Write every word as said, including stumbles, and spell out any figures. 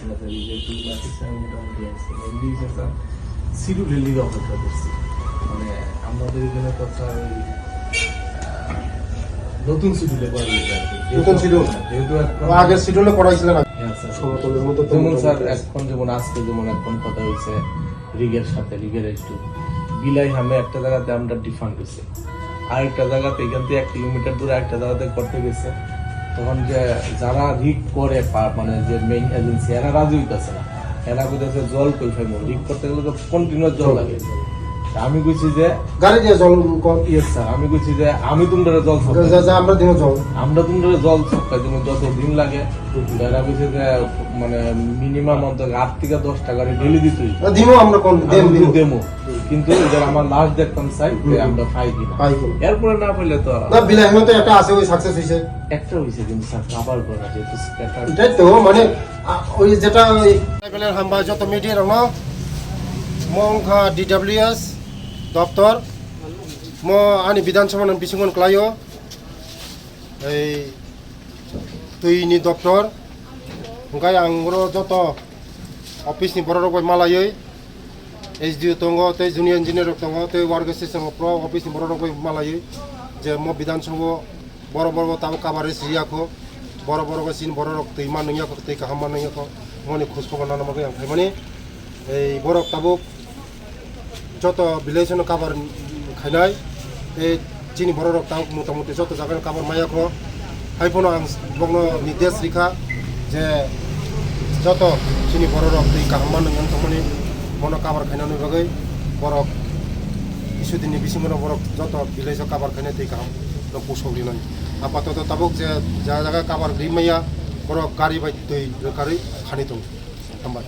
আমাদের এই যে দুই মাস হচ্ছে আমি মোটামুটি আছি। এমনি যে স্যার শিডিউলে লিগে অপেক্ষা করছি। মানে আমরা তো এখানে তো স্যার ওই, আহ, নতুন শিডিউলে করা হয়েছে আর কি। নতুন শিডিউল? যেহেতু এখন ও আগের শিডিউলে করাইছিলেন না? হ্যাঁ, স্যার। সমতলের মধ্যে তো যেমন স্যার মোটামুটি আছে। এখন যেমন আজকে যেমন এখন কথা হয়েছে রিগের সাথে, রিগের একটু বিলাই হামে একটা জায়গাতে আমরা ডিফান্ড হয়েছে। আরেকটা জায়গাতে, এখান থেকে এক কিলোমিটার দূরে আরেকটা জায়গাতে করতে গেছে। তখন যে যারা রিগ করে পা-, মানে যে মেইন এজেন্সি, এরা রাজি হইতাছে না। এরা কইতাছে, "জল কই পাইমু? রিগ করতে গেলে তো কন্টিনিউয়াস জল লাগে।" তা আমি কইছি যে, গাড়ি দিয়ে জল কর। ইয়েস স্যার, আমি কইছি যে, "আমি তোমরা জল supply যা, যা, আমরা দিমু জল। আমরা তোমরা জল সাপ্লাই দিমু যত দিন লাগে।" হুম। এরা কইছে যে, মানে, মিনিমাম অন্তত আট থেকে দশটা গাড়ি ডেইলি দিতে হইবে। না, দিমু আমরা কোন, আমি দেম, কইছি, দিমু। দেমু। কিন্তু এদের আমার লাস্ট দেখতাম চাই যে হুম। আমরা পাই কিনা। পাই কিনা। এরপরে না পাইলে তো না, বিলাসিনী তো একটা আছে, ওই সাকসেস হইছে। একটা হইছে কিন্তু স্যার, আবার করা যেহেতু স্যার, একটা এটাই তো, মানে, আ, ওই যেটা ওই ট্রাইবেলের হামবা যত মিডিয়া রং, mo wngkha D W S doptor, mo ani বিধানসভা ni bisingo kwlaio, ei twi ni doptor, hwnkhe ang oro joto office ni borok rok bai malaiwi, S D O tongo, tei junior engineer rok tongo, tei work station rok, pro office ni borok rok bai malaiwi, je mo Bidhan Sabha o borok borok tabuk coverage riyakho, borok borok chini borok rok twi ma nungyakho, twi kaham ma nungyakho, moni khoj khobor nana bagwi ang phaimani. Ei borok tabuk joto village no cover khainai, tei chini borok rok tabuk motamuti joto jaga no cover maiyakho. Haiphano ang bokno nirdesh rikha je joto chini borok rok twi kaham ma nung tongmani, bono cover khainani bagwi borok kisu dinni bisingo borok joto village o cover khainai twi kaham no pusok rinani. Apatoto tabuk je ja jaga cover rimaya borok gari bai twi rwkarwi khani tongo. Hambai.